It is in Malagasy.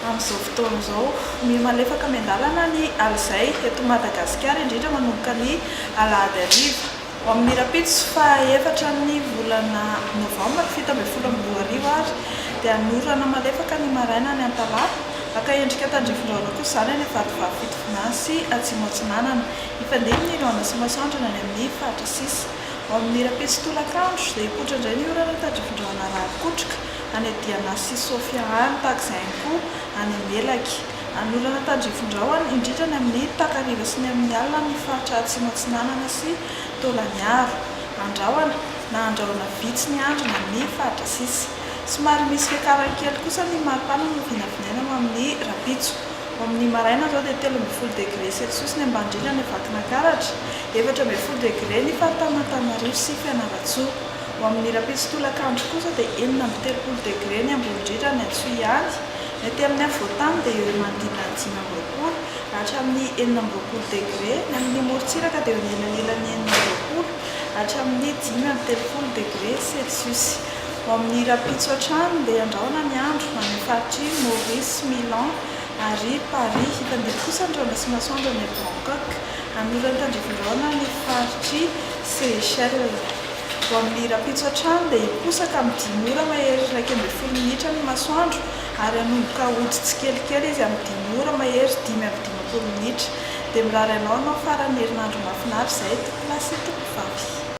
Amin'izao fotoana izao, miha-malefaka miandalana ny alizay eto Madagasikara, indrindra manomboka ny alahady hariva. Ho amin'ny rahampitso faha efatra ny volana novambra 2017 ary dia hanorana malefaka ny maraina any Antalaha. Haka endrika tandrifin-drahona kosa izany any Vatovavy Fitovinany sy Atsimo Atsinanana. Hifandimby ny rahona sy masoandro any amin'ny faritra sisa. Ho amin'ny rahampitso tolakandro dia hipoitra indray ny orana tandrifin-drahona raha-kotroka any Diana sy Sofia any, tahaka izay ihany koa any Melaky. Hanorana tandrifin-drahona indrindra ny amin'ny takariva sy ny amin'ny alina ny faritra Atsimo Atsinanana sy Taolagnaro. Andrahona na andrahona vitsy ny andro ny amin'ny faritra sisa. Somary misy fiakarany kely kosa ny maripana no vinavinaina ho amin'ny rahampitso. Ho amin'ny maraina izao dia 13 degré celsius ny ambany indrindra any Vakinankaratra, 14 degré ny faritanin'Antananarivo sy Fianarantsoa. Ho amin'ny rahampitso tolakandro kosa dia 36 degré ny ambony indrindra any Antsohihy. Ny aty amin'ny afovoan-tany dia eo manodidina ny 25 hatramin'ny 26 degré, ny amin'ny morontsiraka dia eo anelanelan'ny 26 hatramin'ny 35 degré celsius. Ho amin'ny rahampitso hatrany dia andrahona ny andro any faritry Maurice, Milan ary Paris. Hifandimby kosa ny rahona sy masoandro any Bangkok. Hanorana tandrifin-drahona ny faritry Seychelles. Ho amin'ny rahampitso hatrany dia hiposaka amin'ny 5 ora mahery 11 minitra ny masoandro ary hanomboka hody tsikelikely izy amin'ny 5 ora mahery 55 minitra. Dia mirary anao hanao faran'ny herinandro mahafinaritra izay tompolahy sy tompovavy.